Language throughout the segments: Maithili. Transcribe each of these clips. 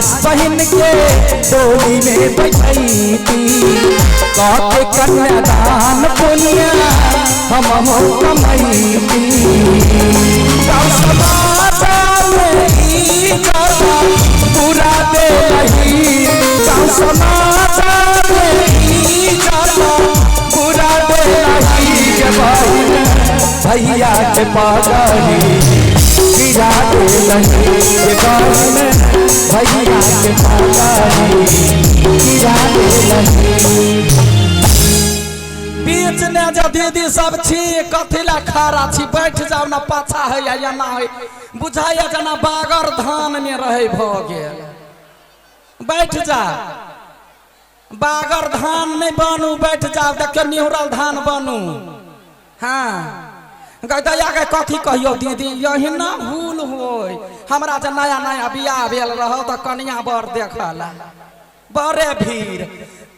भाई बहन के डोली में बैठैती, कह के कन्यादान पुण्य हम हो कमैती। गाँव समाज में इज्जत पूरा दे रही, गाँव समाज में इज्जत पूरा दे रही। के बहिन भैया के पगड़ी गिरा दे रही, के बहिन भैया के पगड़ी गिरा दे रही। बीच ने जे दीदी सब छी, कथी ला खड़ा छी, बैठ जाओ ना, पाछा है या एना है, बुझाइया जेना बागर धान में रहे भ गेल। बैठ जा, बागर धान नहीं बनू, बैठ जाओ, देखियो निहुरल धान बनू। हाँ गैया के कथी कहियो दीदी, यही ना भूल होय। हमरा जे नया नया बियाह भेल रहो तऽ कनिया बर देखला बड़े भीड़,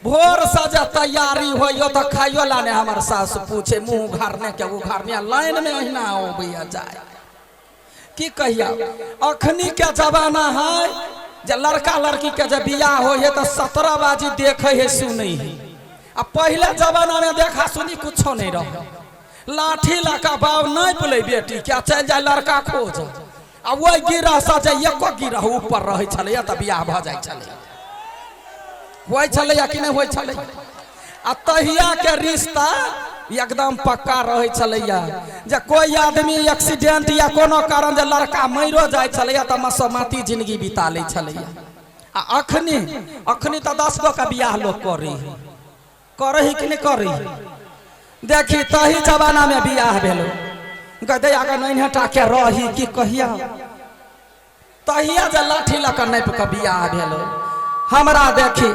भोर से जे तैयारी होइयो तऽ खाइयो ला ने हमर सासु पूछे, मुँह उघारने के उघारने लाइन में अहिना अबैया जाय। की कहिया अखनी के जमाना है जे लड़का लड़की के जे बियाह होइ है तऽ 17 बाजी देखे है सुनै है। आ पहले जमाना में देखा सुनी कुछो नहीं रहे, लाठी लऽ कऽ बाप नहीं बोले बेटी क्या चलि जाय लड़का खोज, आ वही गिरह से जे एको गिरह ऊपर रहै छलैया तऽ बियाह भऽ जाइ छलैया। होइ छलैया कि नहि होइ छलैया? आ तहिया के रिश्ता एकदम पक्का रहै छलैया, जे कोई आदमी एक्सीडेंट या कोनो कारण जे लड़का मरियो जाइ छलैया तऽ मसोमाती जिंदगी बिता लै छलैया। आ अखनी अखनी तऽ 10 गो के बियाह लोक करै है, करै है कि नहि करै है? देखी तही जमाना में बियाह भेलो, गदैया के नैन्हे टा के रही की कहिया, तहिया जे लाठी लऽ कऽ नापि कऽ बियाह भेलो। हमरा देखी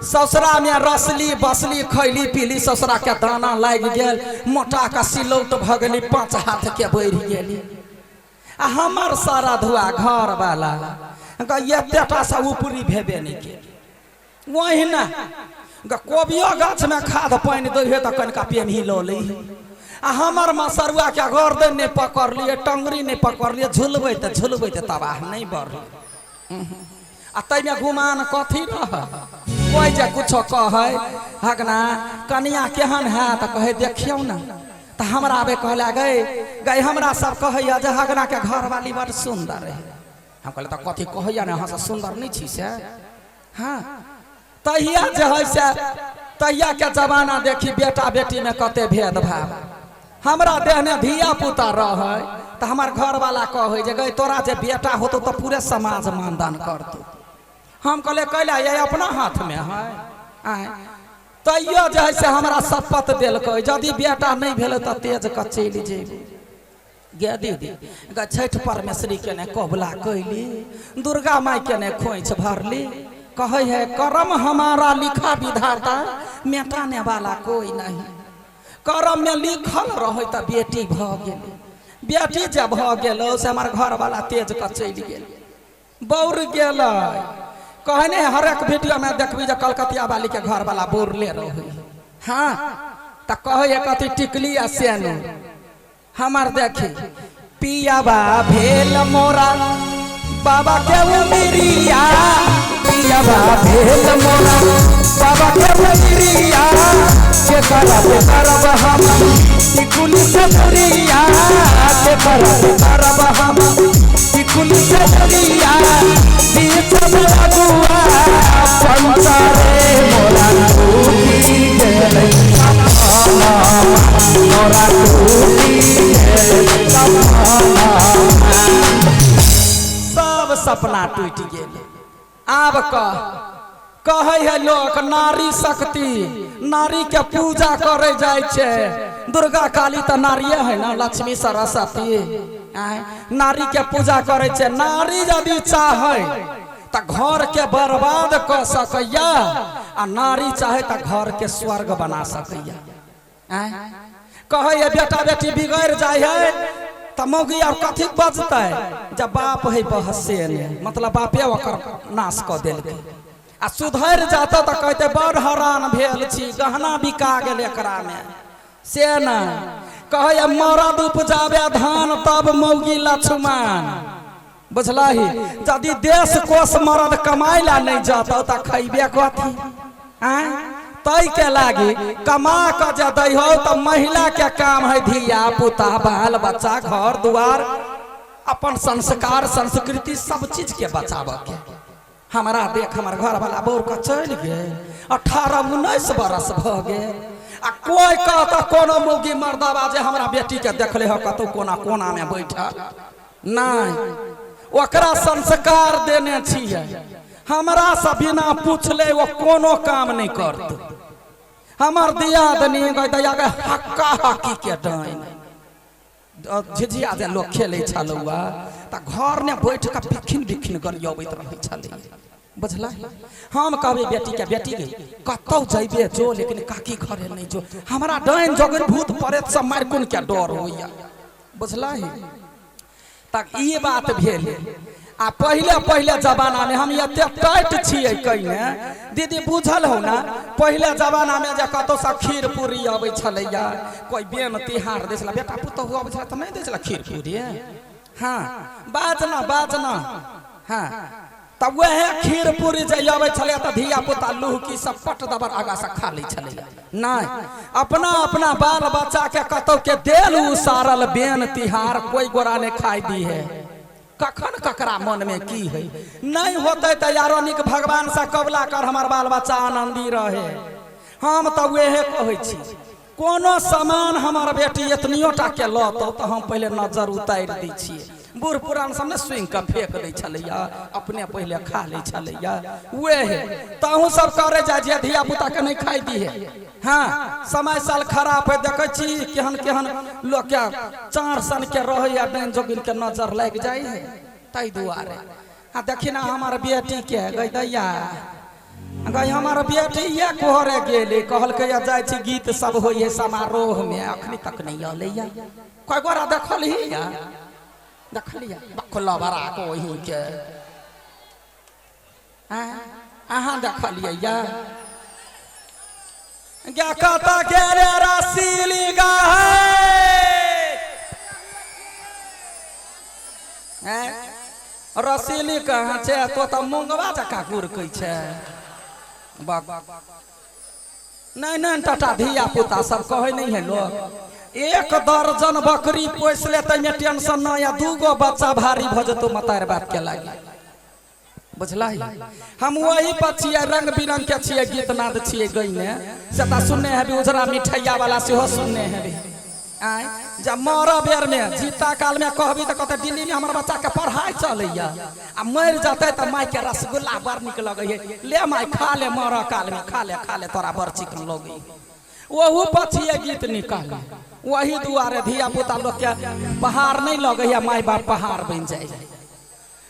ससुरा में रसली बसली खैली पीली, ससुरा के दाना लागि गेल, मोटा के सिलौट भऽ गेली, 5 हाथ के बढ़ि गेली। आ हमर सारा धुआ घर वाला एतेटा से ऊपरी भेबे नहि केली। ओहिना कोबियो गाछ में खाद पानि दै है तऽ कनिका पेन्ही लऽ लै है। आ हमर मसरुआ के गर्दन नहि पकड़लियै, टंगरी नहि पकड़लियै, झुलबै तऽ झुलबै तऽ तबाह नहि बढ़लै। आ ताहिमे गुमान कथी रह, कोइ जे कुछो कहै हगना कनिया केहन है तऽ कहै देखियौ ने, तऽ हमरा आबे कहला गए गए हमरा सब कहैया जे हगना के घरवाली बड़ सुंदर है। हम कहलियै तऽ कथी कहैया ने, अहाँ सब सुंदर नहि छी से? हाँ तहिया जे है से तहिया के जमाना देखी बेटा बेटी में कते भेदभाव। हमरा देहने धिया पुता रहे तऽ हमर घरवाला कहै जे गई तोरा जे बेटा होतौ तऽ पूरे समाज मानदान करतौ। हम कहलियै कैला, ये अपना हाथ में है। आँय तैयो जे है से हमरा शपथ देलकै यदि बेटा नहि भेलै तऽ तेज कऽ चलि जेबै। गे दीदी गे छठि परमेश्वरी के ने कबुला कैली, दुर्गा माई के ने खोइछ भरली, कहै है कर्म हमारा लिखा विधाता मेटाने वाला कोई नहीं। कर्म में लिखल रहे तऽ बेटी भऽ गेल, बेटी जे भऽ गेल से हमर घरवाला तेज कऽ चलि गेल, बौर गेल। कहै नहि हरेक वीडियो में देखबी जे कलकतिया वाली के घरवाला बौरले रहे। हाँ तऽ कहै है कथी टिकली आ सेनू। हमर देखी पियाबा भेल मोरा बाबा के उमिरिया, पियाबा भेल मोरा बाबा के उमिरिया, के करब करब हम टिकुल से पुरिया, के करब करब हम टिकुल से पुरिया, बीच में अगुआ पंचरे मोरा टूटी गेलै सपना, मोरा टूटी गेलै सपना। सब सपना टूटि गेल। आब कहै है लोक नारी शक्ति, नारी के पूजा करे जाइ छै, दुर्गा काली तऽ नारिये है ना, लक्ष्मी सरस्वती, आँय, नारी के पूजा करे छै। नारी यदि चाहे तऽ घर के बर्बाद कऽ सकैया, आ नारी चाहे तऽ घर के स्वर्ग बना सकैया। आँय, कहै है बेटा बेटी बिगड़ जाइ है तऽ मौगी आर कथी बजतै, जब बाप है बहसे ने, मतलब बापे ओकर नाश कऽ देलकै। आ सुधरि जाता तऽ कहते बड़ हरान भेल छी, गहना बिका गेल एकरा में। से नहि कहै मरद उपजाबे धान तब मौगी लक्ष्मण। बुझलही यदि देश कोष मरद कमाय ला नहीं जाता तऽ खैबे कथी आँय तै के लागी कमा कऽ जे दै हो तऽ महिला के काम है धिया पुता बाल बच्चा घर दुआर अपन संस्कार संस्कृति सब चीज के बचाबऽ के हमरा देख हमर घरवाला बौर कऽ चलि गेल 18 19 बरस भऽ गेल आ कोइ कहता कोनो मौगी मर्दबा जे हमरा बेटीके देखले हो कतौ कोना कोनामे बैठल नहि ओकरा संस्कार देने छियै हमरा से बिना पूछले ओ कोनो काम नहि करतै हमर दियादनी गै दैया गै हक्का हक्की के डाइन झिझिया जे लोक खेलै छलौआ तऽ घरमे बैठ कऽ बिखिन बिखिन गरियबैत रहै छलै बुझलै हम कहबै बेटीके बेटी गे कतौ जैबे जो लेकिन काकी घरे नहि जो हमरा डाइन जोगिन भूत प्रेत सब मारि कोन के डर होइया बुझलै तऽ ई बात भेल आ पहिले पहिले जमानामे हम एते टाइट छियै कहिने दीदी बुझल हो ना पहिले जमानामे जे कतौसँ खीर पूरी अबै छलैया कोइ बेन तिहार दै छलै बेटा पुतहु अबै छलै तऽ नहि दै छलै खीर पूरी हँ बाजना बाजना हँ तऽ वएह खीर पूरी जे अबै छलै तऽ धिया पुता लुहकी सब पट दबर आगासँ खा लै छलैया नहि अपना अपना बाल बच्चाके कतौ के देल उसारल बेन तिहार कोइ गोरा नहि खाइ दी है कखन ककरा मनमे की है नहि होतै तऽ यारो नीक भगवानसँ कबुला कर हमर बाल बच्चा आनन्दी रहे हम तऽ वएह कहै छी कोनो सामान हमर बेटी एतनियो टाके लतौ तऽ हम पहिले नजर उतारि दै छियै बूढ़ पुरान सब ने सुनि कऽ फेक दै छलैया अपने पहिले खा लै छलैया वएह तहूँ सब करे जाइ छियै धिया पुताके नहि खाइ दिहे हँ समय साल खराब है देखै छी केहन केहन लोकके चार सन के रहैया डाइन जोगिन के नजर लागि जाइ है ताहि दुआरे आ देखी ना हमर बेटी के गै दैया गै हमर बेटी ये कोहरे गेलै कहलकै या जाइ छी गीत सब होइ है समारोह में अखनी तक नहि अलैया कय गोरा देखलही या देखलियै बखला बड़ा को ओही के अहाँ देखलियै या गे कतऽ गेले रसीली गै रसीली कहाँ छै तो तऽ मूंगवा जकाँ गुरकै छै बक नहि नहि टाटा धिया पुता सब कहै नहि है लोग एक दर्जन बकरी पोसि ले ताहिमे टेंशन नहि आ दूगो बच्चा भारी भऽ जेतौ मतार बाप के लागी बुझलही हम वही पर छियै रंग बिरंग के छियै गीत नाद छियै गईने से तऽ सुनने हेबी उजरा मिठैया वाला सेहो सुनने हेबी आँय जब मरऽ बेर में जीता काल में कहबी तऽ कहते दिल्ली में हमर बच्चा के पढ़ाई चलैया आ मरि जेतै तऽ माय के रसगुल्ला बड़ नीक लगै है ले माय खा ले मरऽ काल में खा ले खा ले तोरा बड़ चिकन लगै ओहू पर छियै गीत निकाल वही दुआरे धिया पुता लोग के पहाड़ नहीं लगैया माय बाप पहाड़ बनि जाइ है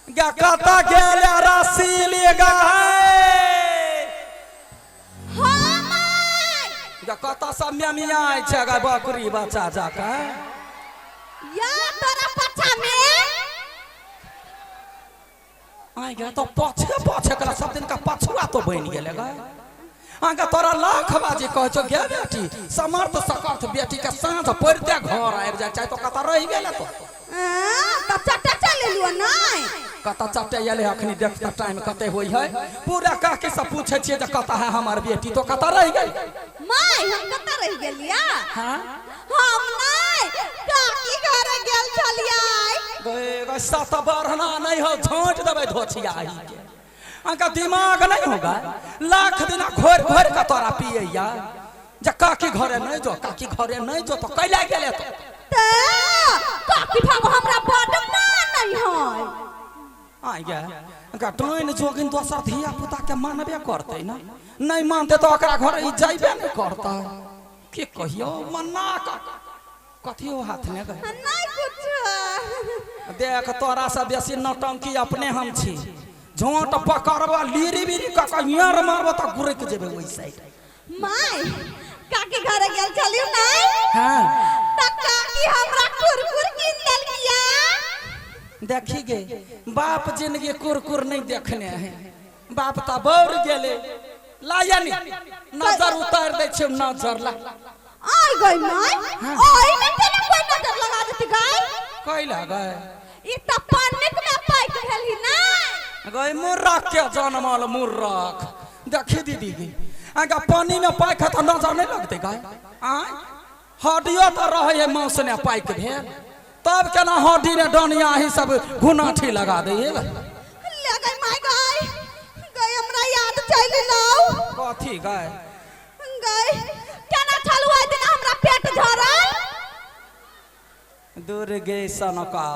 गे कतऽ गेल रसीली गै हाँ माय गे कतऽ सब मेमियाइ छै गे बकरी बच्चा जकाँ या तोरा पछा में आइ गे तो पाछे पाछे कला सब दिन का पछुआ तो बनि गेलै गे अहाँके तोरा लाख बाजी कहै छौ गे बेटी समर्थ सकर्थ बेटी के साँझ पड़िते घर आबि जाइ छै तो कतऽ रहि गेलै तो तऽ चटा चल एलियो नहि कतऽ चटे एलै अखनी देख तऽ टाइम कते होइ है पूरा काकी से पूछै छियै जे कतऽ है हमर बेटी तो कतऽ रहि गेल माय हम कतऽ रहि गेलिया हाँ हम नहि काकी घरे गेल छलियै गे गे सत बढ़ना नहि हो झोंट देबै धोछिया ही के अहाँके दिमाग नहि होगा लाख दिना घोरि घोरि कऽ तोरा पियैया जे काकी घरे नहि जो काकी घरे नहि जो तो कैला गेले तो तऽ काकी भागो हमरा बड्ड मानै है आइ गे अहाँके डाइन जोगिन दोसर धिया पुता के मानबे करतै ने नहि मानतै तऽ ओकरा घर ई जैबे नहि करतै की कहियौ मना कऽ कथियो हाथ ने गए नहीं कुछ देख तोरा से बेसी नौटंकी अपने हम छी झोंट पकड़ब लीरी बीरी कऽ कऽ यार मारब तऽ गुरक जेबै ओहि साइड my काकी घरे गेल छलियो नहीं हाँ त काकी हमरा कुरकुर कीन देलकिया देखी गे बाप जिंदगी कुरकुर नहीं देखने है बाप तऽ बौर गेले लाया नी नजर उतार दै छै नजर ला आय गई my ओइ में केना कोई नजर लगा देती गाय कैला गए ई त पन्निक में पैक पाइक भेलही ना। गई मुर्रख के जनमल मुर्रख। देखी दीदी गे, आगा पानी में पाइक है तऽ नजर नहीं लगते गाय। आय हड्डियो तऽ रहे है मांस ने पाइक भेल, तब केना हड्डी ने डनिया ही सब घुनाठी लगा दे। ले गई माय गई गई, हमरा याद चलि लौ। कथी गाय? गई केना छलू ओहि दिन हमरा पेट झरल। दुर्गे सनका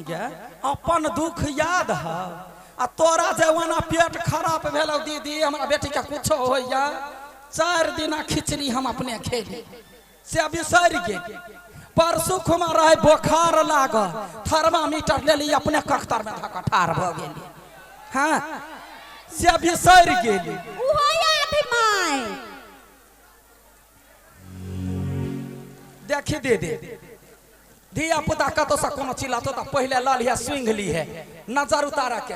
गे, अपन दुख याद है आ तोरा जे ओना पेट खराब भेल। दीदी, हमरा बेटीके कुछो होइया, 4 दिना खिचड़ी हम अपने खेली से बिसरि गेल। परसू खुमा रहे बोखार लागल, थर्मामीटर लेली, अपने कख्तर में धऽ कऽ ठाढ़ भऽ गेली। हाँ, से बिसरि गेली। उहो याद है माय। देखी दीदी, धिया पुता कतौ से कोनो चिल्लातो तऽ पहिले लऽ लिहे, सुंघ लिहे, नजर उतार के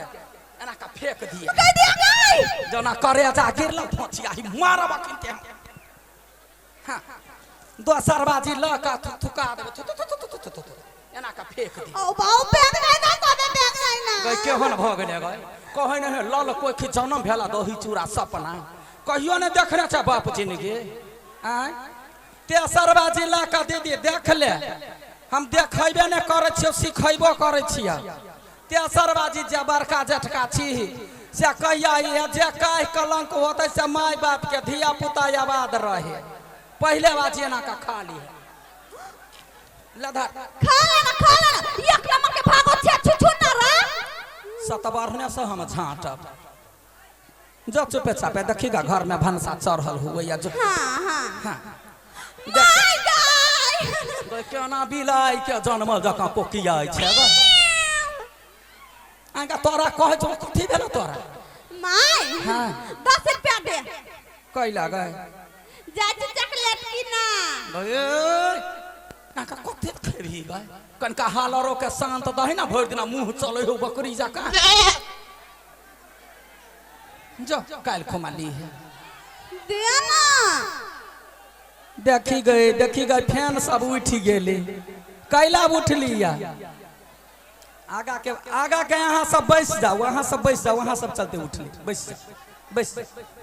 एना कऽ फेंक दिए। कह दिया गई। जना करेजा गिरल फोचिया ही मारब अखन के। हाँ, दोसर बाजी लऽ कऽ थुका देबै, थु थु थु थु थु थु थु, एना कऽ फेंक दी। ओ बाऊ बैग नहीं ना, तबे बैग नहीं ना। गई केहन भऽ गेलै गई? कहै नहि लल कोखि जनम भेला, दही चूड़ा सपना कहियो नहि देखने छै बाप जिनगी। आँय, तेसर बाजी लऽ कऽ दीदी देख ले, हम देखैबे नहि करै छियौ, सिखैबो करै छियै। तेसर बाजी जे बड़का जेठका छी से कहिया इहे जे काहि कलंक होतै से माय बाप के धिया पुता आबाद रहे। पहिले बाजी एना कऽ खा ली लधर। खा लेना, खा लेना, एक नंबर के भागो छे छुछु ना रा। सतबरने से हम झाँटब। जो चुपे चापे देखिएगा, घर में भनसा चढ़ल हुए या जो। हाँ हाँ। हाँ। My guy. गई केना बिलाइ के जनमल जकाँ कोकियाइ छै गै। आगा तोरा कहै छौ, कथी भेलौ तोरा? My. हाँ। 10 रुपया दे। कैला गै? जाइ छी चॉकलेट की ना। गै आगा कते खेबही गै? कनिका हालरो के शांत दही ना, भरि दिना मुँह चलै हो बकरी जकाँ। जो काल्हि खुमा ली है। दे ना। देखी गई, देखी गई, फैन सब उठि गेली। कैला उठली या? आगा के, आगा के अहाँ सब बैस जाओ, अहाँ सब बैस जाओ, अहाँ सब चलते उठली। बैस जाओ, बैस जाओ।